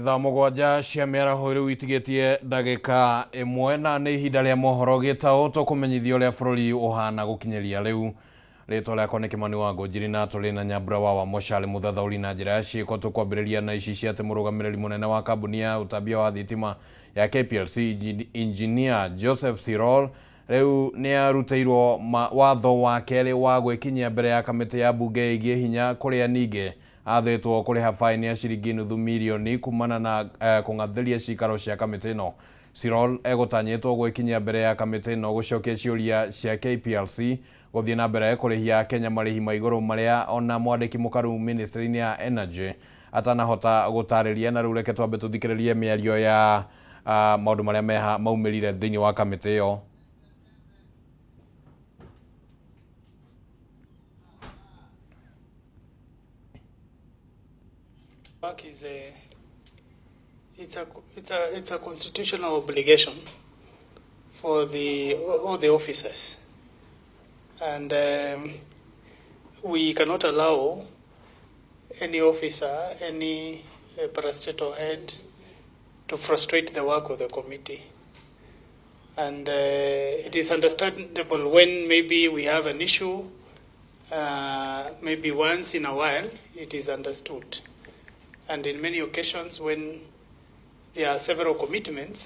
Thaa 7 cia mĩaraho rĩu itigĩtie ndagĩka 1 na nĩ ihinda rĩa mohoro gĩtaũ tũkũmenyithia ũrĩa bũrũri ũhana gũkinyĩria rĩu. Rĩtwa rĩakwa nĩ Kĩmani wa Ngũnjiri na tũrĩ na Nyambura wa Wamocarĩ mũthathaũri na njĩra ya ciĩko. Tũkwambĩrĩria na ici cia atĩ mũrũgamĩrĩri mũnene wa kambuni ya ũtambia wa thitima ya KPLC Engineer Joseph Sirol rĩu nĩ arutĩirwo watho wa kerĩ wa gwĩkinyia mbere ya kamĩtĩ ya mbunge ĩgiĩ hinya kũrĩa ningĩ athĩtwo kũrĩha faini ya ciringi nuthu mirioni kumana na kũng'athĩria cikaro cia kamĩtĩ ĩno. Sirol egũtanyĩtwo gwĩkinyia mbere ya kamĩtĩ ĩno gũcokia ciũria cia KPLC gũthiĩ na mbere kũrĩhia Kenya marĩhi ma igũrũ marĩa ona mwandĩki mũkaru ministry-inĩ ya energy atanahota gũtarĩria. Na rĩu reke twambe tũthikĩrĩrie mĩario ya maũndũ marĩa meha maumĩrire thĩinĩ wa kamĩtĩ ĩyo. Work is a constitutional obligation for all the officers, and we cannot allow any officer, any parastatal head to frustrate the work of the committee. And it is understandable when maybe we have an issue, maybe once in a while, it is understood. And in many occasions when there are several commitments,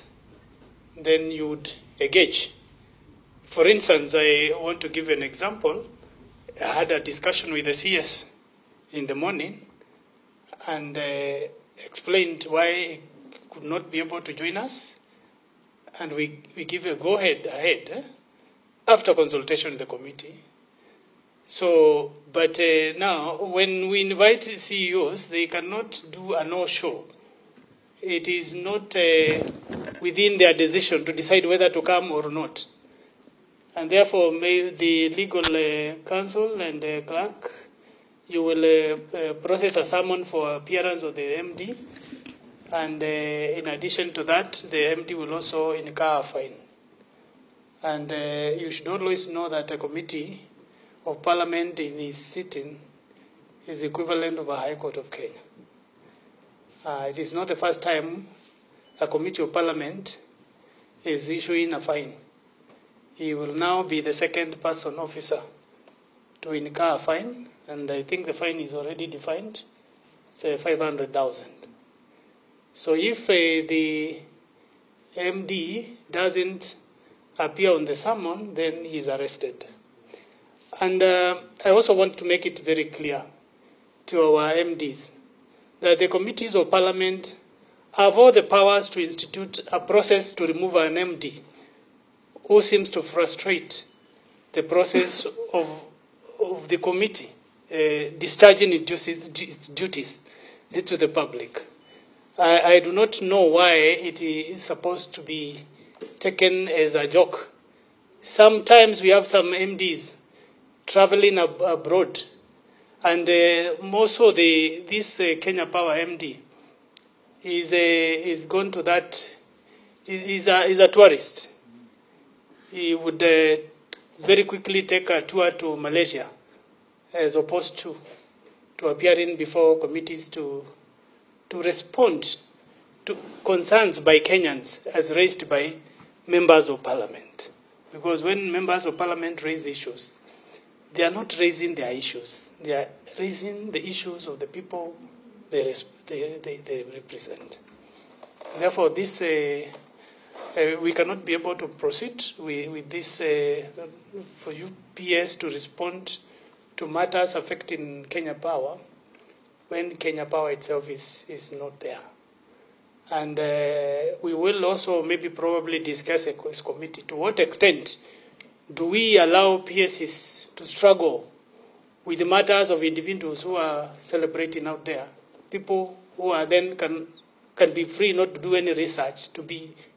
then you would engage. For instance, I want to give an example. I had a discussion with the CS in the morning and explained why he could not be able to join us. And we give a go-ahead ahead after consultation with the committee. So, but now, when we invite CEOs, they cannot do a no-show. It is not within their decision to decide whether to come or not. And therefore, may the legal counsel and the clerk, you will process a summon for appearance of the MD. And in addition to that, the MD will also incur a fine. And you should always know that a committee of Parliament in its sitting is equivalent of a High Court of Kenya. It is not the first time a committee of Parliament is issuing a fine. He will now be the second person officer to incur a fine, and I think the fine is already defined. It's 500,000. So if the MD doesn't appear on the summon, then he is arrested. And I also want to make it very clear to our MDs that the committees of Parliament have all the powers to institute a process to remove an MD who seems to frustrate the process of the committee discharging its duties to the public. I do not know why it is supposed to be taken as a joke. Sometimes we have some MDs traveling abroad, and more so this Kenya Power MD is gone to that. Is a tourist. He would very quickly take a tour to Malaysia, as opposed to appearing before committees to respond to concerns by Kenyans as raised by members of Parliament. Because when members of Parliament raise issues, they are not raising their issues. They are raising the issues of the people they represent. Therefore, this we cannot be able to proceed with this for UPS to respond to matters affecting Kenya Power when Kenya Power itself is not there. And we will also maybe probably discuss as committee to what extent do we allow PSs to struggle with the matters of individuals who are celebrating out there, people who are then can be free not to do any research,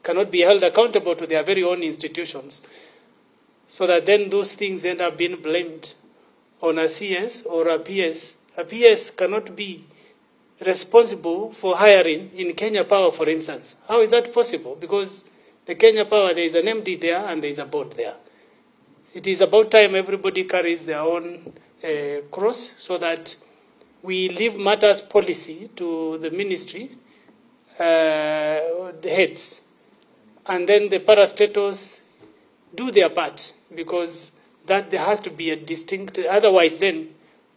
cannot be held accountable to their very own institutions, so that then those things end up being blamed on a CS or a PS. A PS cannot be responsible for hiring in Kenya Power, for instance. How is that possible? Because the Kenya Power, there is an MD there and there is a board there. It is about time everybody carries their own cross, so that we leave matters policy to the ministry the heads. And then the parastatals do their part, because that there has to be a distinct, otherwise then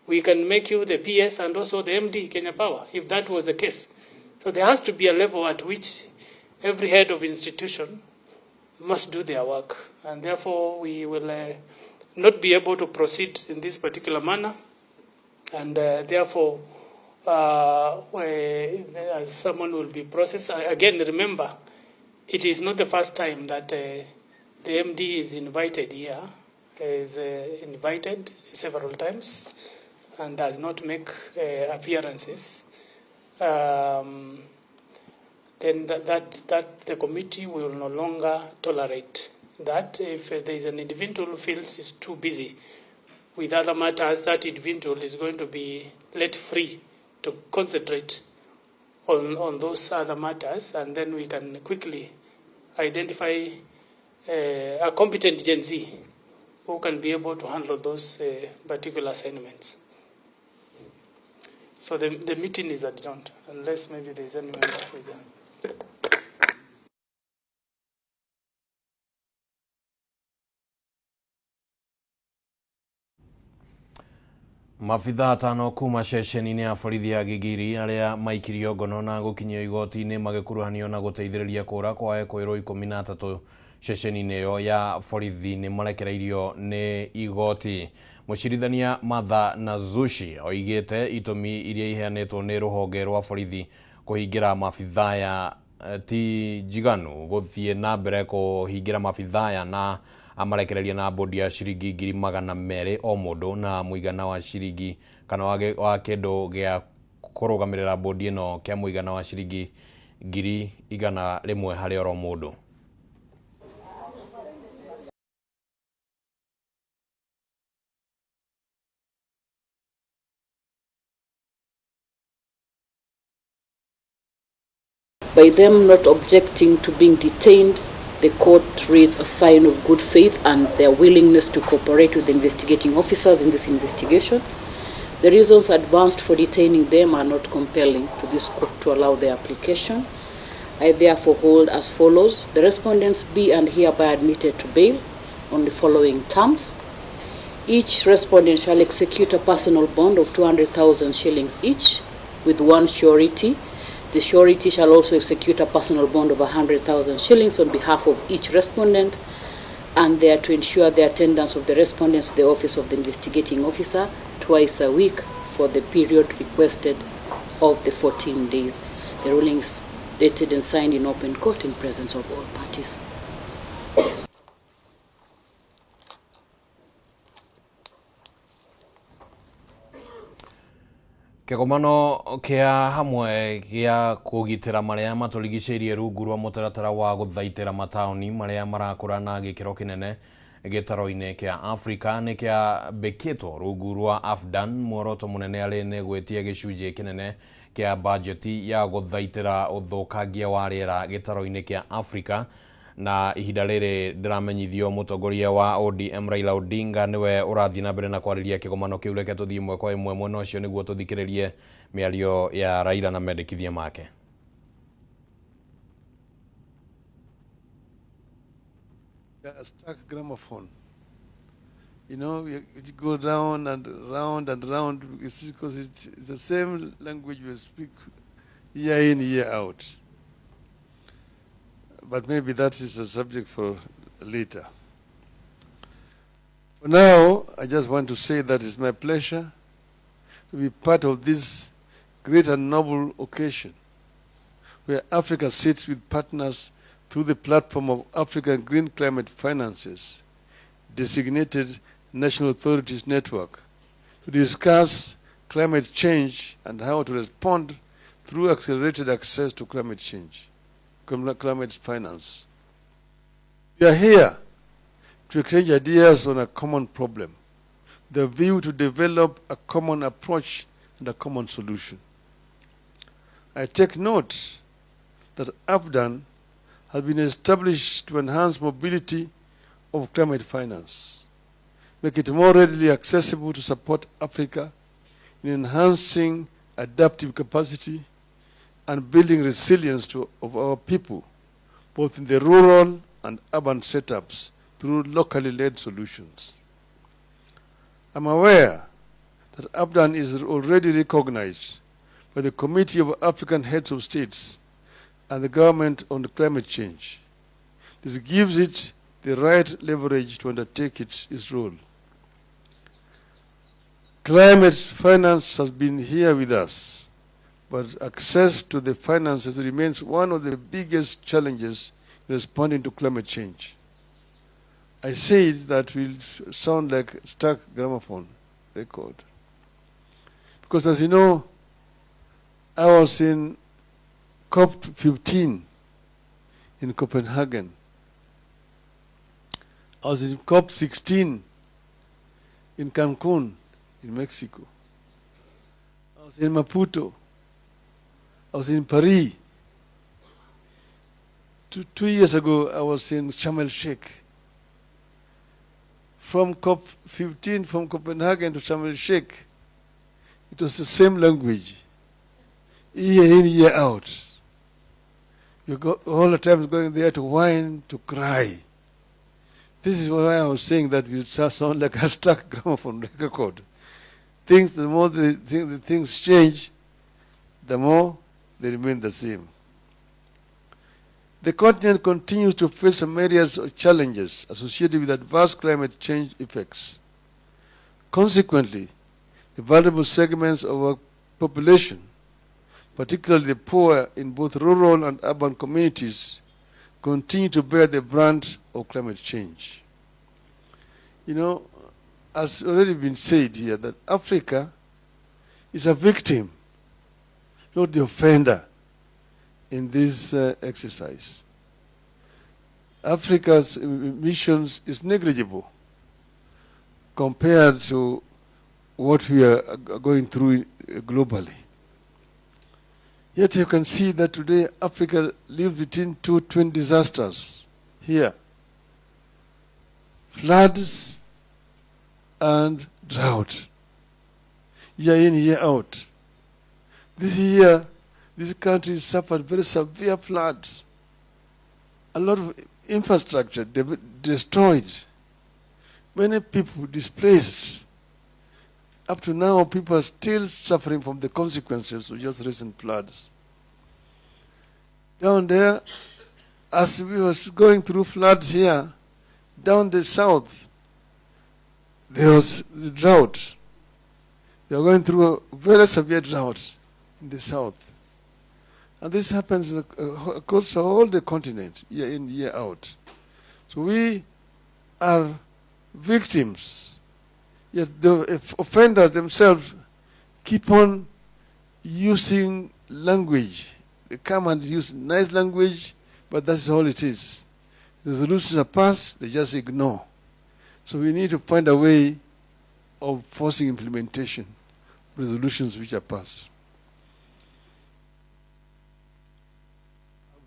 we can make you the PS and also the MD Kenya Power, if that was the case. So there has to be a level at which every head of institution must do their work, and therefore we will not be able to proceed in this particular manner, and therefore as someone will be processed. Again, remember, it is not the first time that the MD is invited here. Is invited several times and does not make appearances. Then that the committee will no longer tolerate that. If there is an individual who feels is too busy with other matters, that individual is going to be let free to concentrate on those other matters, and then we can quickly identify a competent Gen Z who can be able to handle those particular assignments. So the meeting is adjourned, unless maybe there is any member with them. Mabithaa atano kuma ceceni-inĩ ya borithi ya Gigiri arĩa maikirio ngono na gũkinyio igoti-inĩ magĩkuruhanio na gũteithĩrĩria kũra kwa ekũĩrwo 13 ceceni-inĩ ĩyo ya borithi nĩ marekereirio nĩ igoti. Mũcirithania Martha Nazushi oigĩte itũmi iria iheanĩtwo nĩ rũhonge rwa borithi kũhingĩra mabithaya ti njiganu gũthiĩ na mbere kũhingĩra mabithaya na amarekereria na bodi ya ciringi 200,000 o mũndũ na mũigana wa ciringi kana wa kĩndũ gĩa kũrũgamĩrĩra bodi ĩno kĩa mũigana wa ciringi 100,000 harĩ oro mũndũ. By them not objecting to being detained, the court reads a sign of good faith and their willingness to cooperate with the investigating officers in this investigation. The reasons advanced for detaining them are not compelling to this court to allow their application. I therefore hold as follows. The respondents be and hereby admitted to bail on the following terms. Each respondent shall execute a personal bond of 200,000 shillings each with one surety. The surety shall also execute a personal bond of 100,000 shillings on behalf of each respondent, and they are to ensure the attendance of the respondents to the office of the investigating officer twice a week for the period requested of the 14 days. The ruling is dated and signed in open court in presence of all parties. Kĩgomano kĩa hamwe gĩa kũgitĩra marĩa matũrigicĩirie rungu rwa mũtaratara wa gũthaitĩra mataũni marĩa marakũra na gĩkĩro kĩnene gĩtaro-inĩ kĩa Afrika nĩ kĩambĩkĩtwo rungu rwa AFDAN. Muoroto mũnene arĩ nĩ gwĩtia gĩcunjĩ kĩnene kĩa bajeti ya gũthaitĩra ũthũkangia wa rĩera gĩtaro-inĩ kĩa Afrika. Na ihinda rĩrĩ ndĩramenyithio mũtongoria wa ODM Raila Odinga nĩwe ũrathiĩ na mbere na kwarĩria kĩgomano kĩu. Reke tũthiĩ ĩmwe kwa ĩmwe mwena ũcio nĩguo tũthikĩrĩrie mĩario ya Raila na mendekithia make. A stuck gramophone. You know, it go round and round and round because it's the same language we speak year in, year out. But maybe that is a subject for later. For now, I just want to say that it's my pleasure to be part of this great and noble occasion where Africa sits with partners through the platform of African Green Climate Finances, designated National Authorities Network, to discuss climate change and how to respond through accelerated access to climate change, climate finance. We are here to exchange ideas on a common problem, the view to develop a common approach and a common solution. I take note that AFDAN has been established to enhance mobility of climate finance, make it more readily accessible to support Africa in enhancing adaptive capacity and building resilience of our people, both in the rural and urban setups, through locally led solutions. I'm aware that APDAN is already recognized by the Committee of African Heads of States and the Government on Climate Change. This gives it the right leverage to undertake its role. Climate finance has been here with us, but access to the finances remains one of the biggest challenges in responding to climate change. I say that will sound like a stuck gramophone record. Because as you know, I was in COP15 in Copenhagen. I was in COP16 in Cancun, in Mexico. I was in Maputo. I was in Paris. 2 years ago, I was in Sharm el-Sheikh. From COP15, from Copenhagen to Sharm el-Sheikh, it was the same language, year in, year out. You go all the time going there to whine, to cry. This is why I was saying that we sound like a stuck gramophone record. Things, the more the things change, the more they remain the same. The continent continues to face myriad of challenges associated with adverse climate change effects. Consequently, the vulnerable segments of our population, particularly the poor in both rural and urban communities, continue to bear the brunt of climate change. As already been said here, that Africa is a victim, not the offender in this exercise. Africa's emissions is negligible compared to what we are going through globally. Yet you can see that today Africa lives between two twin disasters here: floods and drought, year in, year out. This year, this country suffered very severe floods. A lot of infrastructure destroyed. Many people displaced. Up to now, people are still suffering from the consequences of just recent floods. Down there, as we was going through floods here, down the south, there was the drought. They are going through a very severe drought in the south. And this happens across all the continent, year in, year out. So we are victims. Yet the offenders themselves keep on using language. They come and use nice language, but that's all it is. The resolutions are passed, they just ignore. So we need to find a way of forcing implementation of resolutions which are passed.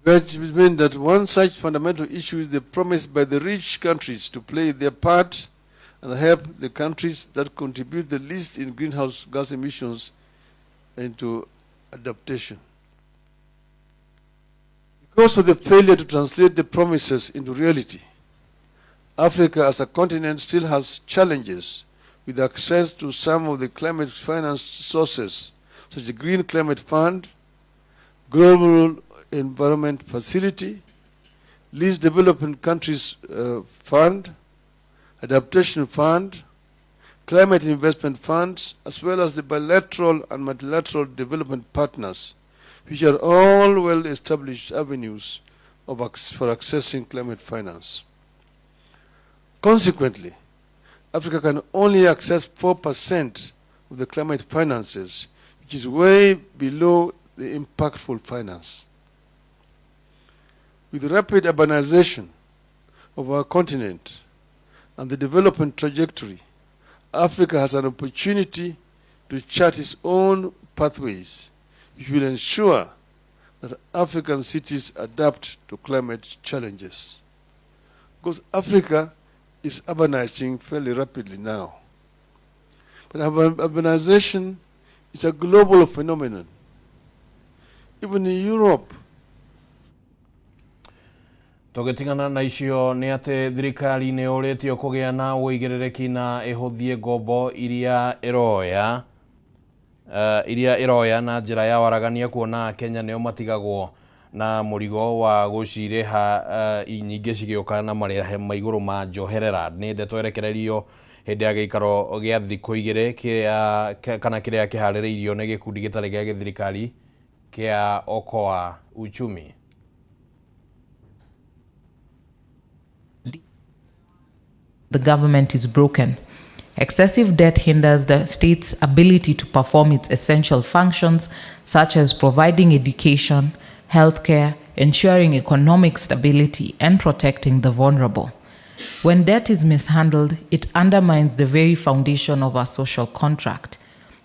Which means that one such fundamental issue is the promise by the rich countries to play their part and help the countries that contribute the least in greenhouse gas emissions into adaptation. Because of the failure to translate the promises into reality, Africa as a continent still has challenges with access to some of the climate finance sources, such as the Green Climate Fund, Global Environment Facility, Least Developing Countries Fund, Adaptation Fund, Climate Investment Funds, as well as the bilateral and multilateral development partners, which are all well-established avenues for accessing climate finance. Consequently, Africa can only access 4% of the climate finances, which is way below the impactful finance. With rapid urbanization of our continent and the development trajectory, Africa has an opportunity to chart its own pathways, which will ensure that African cities adapt to climate challenges. Because Africa is urbanizing fairly rapidly now. But urbanization is a global phenomenon. Even in Europe. Tũgĩtigana na icio nĩ atĩ thirikari nĩ yũrĩtio kũgĩa na ũigĩrĩrĩki na ĩhũthie ngombo iria ĩroya na njĩra ya waragania kuona Akenya nĩo matigagwo na mũrigo wa gũcirĩha nyingĩ cigĩũka na marĩhe ma igũrũ ma njoherera. Nĩ ndeto ĩrekererio hĩndĩ ya gĩikaro gĩa thikũ igĩrĩ kana kĩrĩa kĩharĩrĩirio nĩ gĩkundi gĩtarĩ gĩa gĩthirikari kĩa Okoa Uchumi. The government is broken. Excessive debt hinders the state's ability to perform its essential functions, such as providing education, healthcare, ensuring economic stability, and protecting the vulnerable. When debt is mishandled, it undermines the very foundation of our social contract.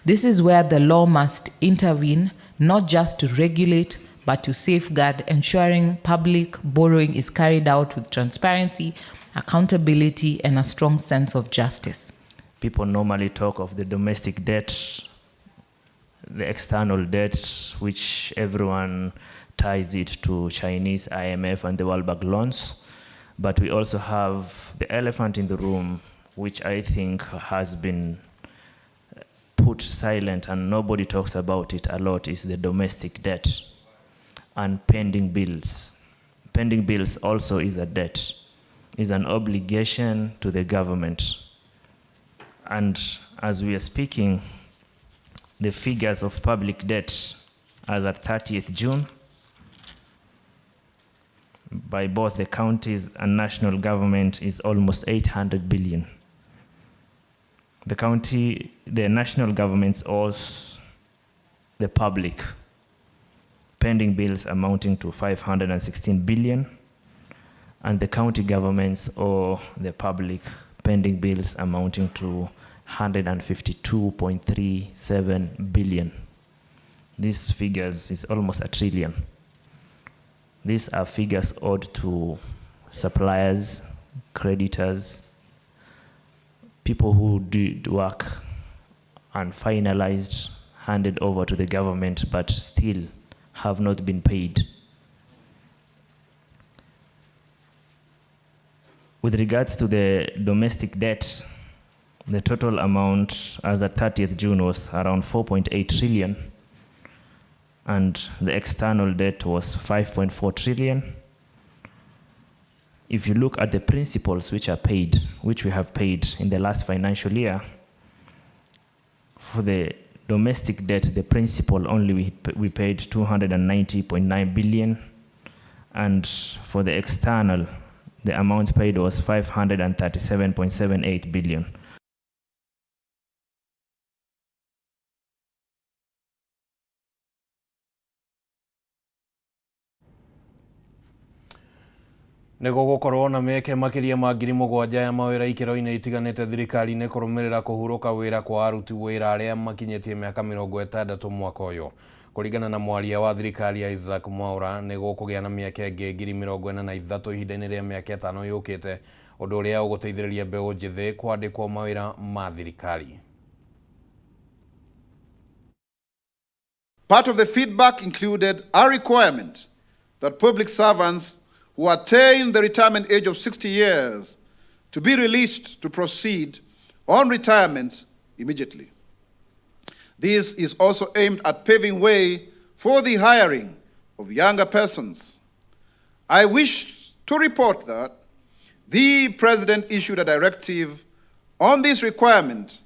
This is where the law must intervene, not just to regulate, but to safeguard, ensuring public borrowing is carried out with transparency, accountability, and a strong sense of justice. People normally talk of the domestic debt, the external debt, which everyone ties it to Chinese, IMF, and the World Bank loans. But we also have the elephant in the room, which I think has been put silent and nobody talks about it a lot, is the domestic debt and pending bills. Pending bills also is a debt, is an obligation to the government. And as we are speaking, the figures of public debt as at 30th June by both the counties and national government is almost 800 billion. The national government owes the public pending bills amounting to 516 billion, and the county governments owe the public pending bills amounting to 152.37 billion. These figures is almost a trillion. These are figures owed to suppliers, creditors, people who did work and finalized, handed over to the government, but still have not been paid. With regards to the domestic debt, the total amount as at 30th June was around 4.8 trillion, and the external debt was 5.4 trillion. If you look at the principals which are paid, which we have paid in the last financial year, for the domestic debt, the principal only we paid 290.9 billion, and for the external, the amount paid was 537.78 billion. Nĩ gũgũkorwo na mĩeke makĩria ma 7,000 ya mawĩra ikĩro-inĩ itiganĩte thirikari-inĩ kũrũmĩrĩra kũhurũka wĩra kwa aruti wĩra arĩa makinyĩtie mĩaka 60 mwaka ũyũ. Kũringana na mwaria wa thirikari Isaac Mwaura, nĩ gũkũgĩa na mĩeke ĩngĩ 43,000 ihinda-inĩ rĩa mĩaka 5 yũkĩte, ũndũ ũrĩa ũgũteithĩrĩria mbeũ njĩthĩ kwandĩkwo mawĩra ma thirikari. Part of the feedback included a requirement that public servants who attain the retirement age of 60 years to be released to proceed on retirement immediately. This is also aimed at paving way for the hiring of younger persons. I wish to report that the President issued a directive on this requirement,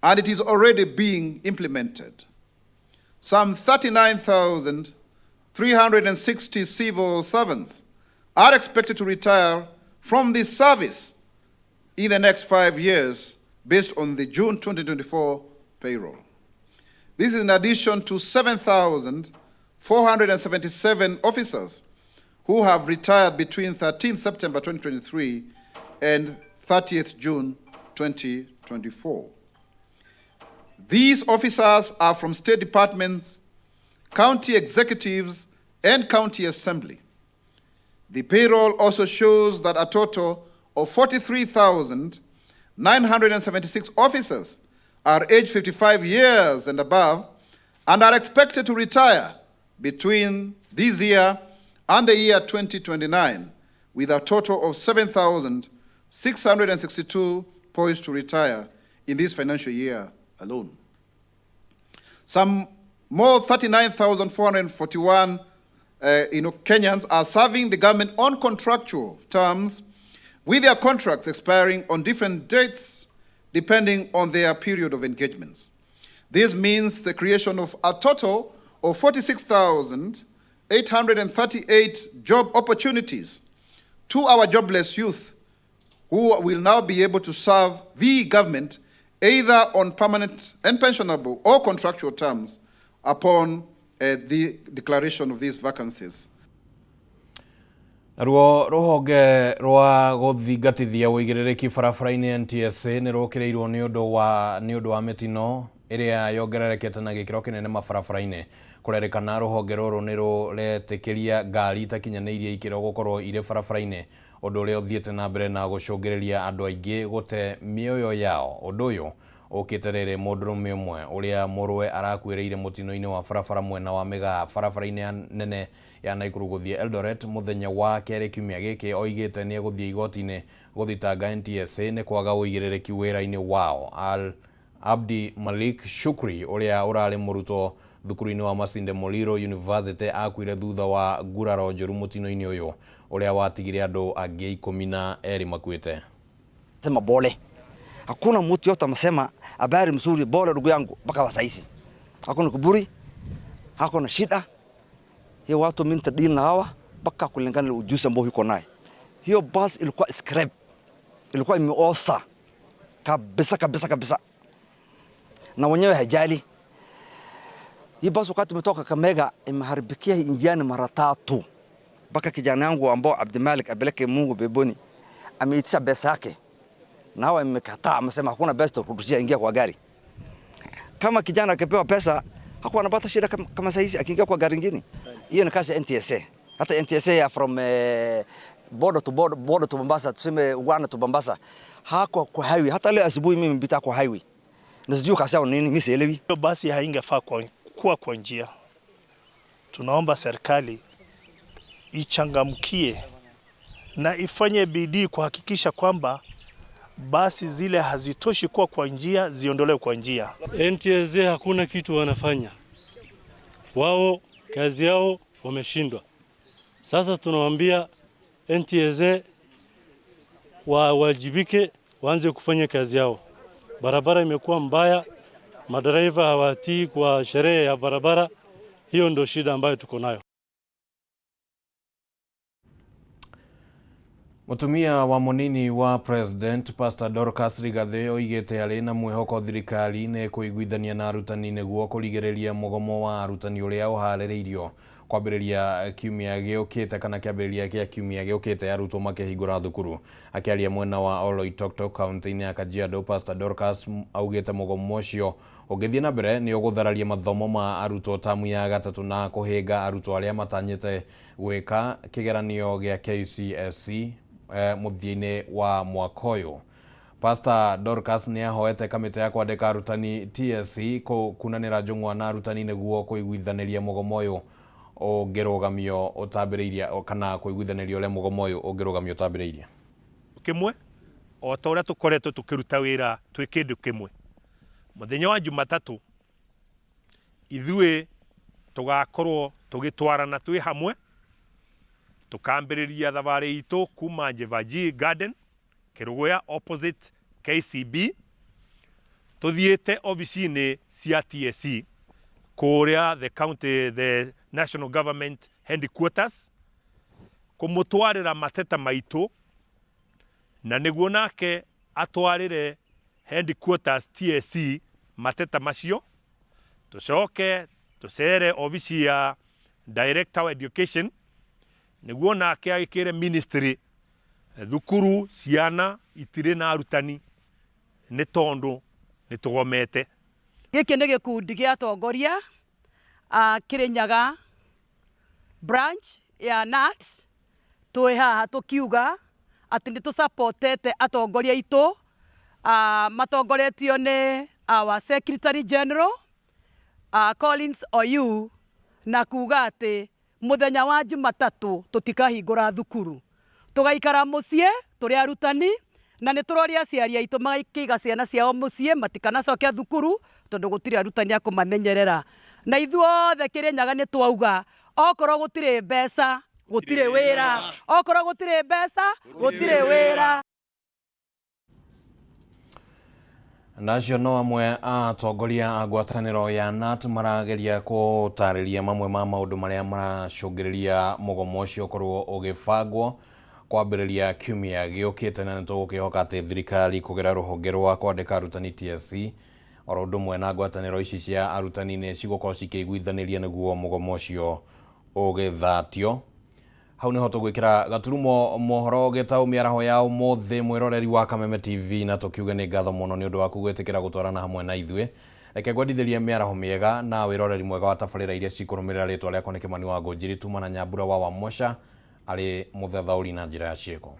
and it is already being implemented. Some 39,360 civil servants are expected to retire from this service in the next 5 years based on the June 2024 payroll. This is in addition to 7,477 officers who have retired between 13 September 2023 and 30th June 2024. These officers are from state departments, county executives, and county assembly. The payroll also shows that a total of 43,976 officers are aged 55 years and above and are expected to retire between this year and the year 2029, with a total of 7,662 poised to retire in this financial year alone. Some more 39,441 Kenyans are serving the government on contractual terms, with their contracts expiring on different dates depending on their period of engagements. This means the creation of a total of 46,838 job opportunities to our jobless youth, who will now be able to serve the government either on permanent and pensionable or contractual terms upon the declaration of these vacancies. Naruo ruhonge rwa guthingatithia uigiririkia barabara-ini NTSA ni rukiriirwo ni undu wa mitino iria yongererekete na gikiro kinene mabarabara-ini. Kurerikana ruhonge ruru ni ruretikiria ngari itakinyaniirie ikiro gukorwo iri barabara-ini, undu uria uthiite na mbere na gucungiriria andu aingi gute mioyo yao. Undu uyu ukite riri mundurume umwe uria muruwe arakuiriire mutino-ini wa barabara mwena wa Migaa barabara-ini ya nene ya Nakuru guthie Eldoret muthenya wa keri kiumia giki oigite ni eguthie igoti-ini guthitanga NTSA ni kwaga uigiririku wira-ini wao. Al Abdi Malik Shukri uria urari murutwo thukuru-ini wa Masinde Muliro University akuire thutha wa nguraro njuru mutino-ini uyu uria watigire andu angi 12 makuite. Sema bole. Hakuna mtu yote amesema habari mzuri bole ndugu yangu mpaka wa saizi. Hakuna kiburi, hakuna shida. Hiyo watu mimi nitadili na hawa mpaka kulingana na ujuzi ambao yuko naye. Hiyo bus ilikuwa scrap. Ilikuwa imeosa kabisa kabisa kabisa. Na wenyewe hajali. Hii bus wakati umetoka Kakamega imeharibikia njiani mara tatu. Mpaka kijana yangu ambao Abdimalik apeleke Mungu beboni ameitisha pesa yake. Na hawa imekataa, amesema hakuna pesa tukurudishia, ingia kwa gari. Kama kijana akipewa pesa hakuwa anapata shida kama saizi akiingia kwa gari nyingine. Hiyo ni kazi ya NTSA. Hata NTSA ya from border to border, border to Mombasa, tuseme Uganda to Mombasa, hako kwa highway. Hata leo asubuhi mimi nimepita kwa highway. Na sijui kazi yao nini, mimi sielewi. Hiyo basi haingefaa kuwa kwa njia. Tunaomba serikali ichangamkie na ifanye bidii kuhakikisha kwamba basi zile hazitoshi kuwa kwa njia ziondolewe kwa njia. NTSA hakuna kitu wanafanya. Wao kazi yao wameshindwa. Sasa tunawaambia NTSA wawajibike, waanze kufanya kazi yao. Barabara imekuwa mbaya, madereva hawatii kwa sherehe ya barabara. Hiyo ndio shida ambayo tuko nayo. Mutumia wa munini wa President Pastor Dorcas Rigathi oigite ari na mwihoko thirikari ni kuiguithania na arutani niguo kurigiriria mugomo wa arutani uria uhaririirio kwambiriria kiumia giukite kana kiambiriria kia kiumia giukite arutwo makihingura thukuru. Akiaria mwena wa Oloitoktok kaunti-ini ya Kajiado, Pastor Dorcas augite mugomo ucio ungithie na mbere ni uguthararia mathomo ma arutwo tamu ya gatatu na kuhinga arutwo aria matanyite gwika kigeranio gia KCSE muthia-ini wa mwaka uyu. Pastor Dorcas ni ahoete kamite ya kwandika arutani TSC kunanira njung'wa na arutani niguo kuiguithaniria mugomo uyu ungirugamio utambiriirie kana kuiguithaniria uria mugomo uyu ungirugamio utambiriirie. Kimwe o ta uria tukoretwo tukiruta wira twi kindu kimwe. Muthenya wa Jumatatu ithuĩ tugakorwo tugitwarana twi hamwe tukambiriria thabarĩ itũ kuma Jevaji Garden Kerugoya opposite KCB tuthiĩte obici-inĩ cia TSC kũrĩa the county, the national government headquarters kũmũtwarĩra mateta maitũ na nĩguo nake atwarĩre headquarters TSC mateta macio tucoke tucere obici ya director wa education nĩguo nake agĩkĩre ministry thukuru ciana itirĩ na arutani nĩ tondũ nĩ tũgomete. Gĩkĩ nĩ gĩkundi gĩa atongoria a Kirinyaga branch ya NAT twĩ haha tũkiuga atĩ nĩ tũsupportete atongoria aitũ matongoretio nĩ our secretary general Collins Oyu Na kuga atĩ mũthenya wa Jumatatũ tũtikahingũra thukuru, tũgaikara mũciĩ tũrĩ arutani, na nĩ tũroria aciari aitũ magakĩiga ciana ciao mũciĩ matikanacoke thukuru tondũ gũtirĩ arutani a kũmamenyerera. Na ithuothe Kĩrĩnyaga nĩ twauga okorwo gũtirĩ mbeca gũtirĩ wĩra, okorwo gũtirĩ mbeca gũtirĩ wĩra. Na acio no amwe a atongoria a ngwatanĩro ya KNUT marageria gũtarĩria mamwe ma maũndũ marĩa maracũngĩrĩria mũgomo ũcio ũkorwo ũgĩbangwo kwambĩrĩria kiumia gĩũkĩte, na nĩtũgũkĩhoka atĩ thirikari kũgerera rũhonge rwa kwandĩka arutani TSC oro ũndũ ũmwe na ngwatanĩro ici cia arutani nĩ cigũkorwo cikĩiguithanĩria nĩguo mũgomo ũcio ũgĩthatio. Hau niho tũgwĩkĩra gaturumo mohoro gĩtaũ mĩaraho ya ũmũthĩ, mwĩroreri wa Kameme TV, na tũkiuge nĩ ngatho mũno nĩ ũndũ waku gwĩtĩkĩra gũtwarana hamwe na ithuĩ. Reke ngwendithĩrie mĩaraho mĩega na wĩroreri mwega wa tabarĩra iria cikũrũmĩrĩra. Rĩtwa rĩakwa nĩ Kĩmani wa Ngũnjiri, tuma na Nyambura wa Wamosha arĩ mũthathaũri na njĩra ya ciĩko.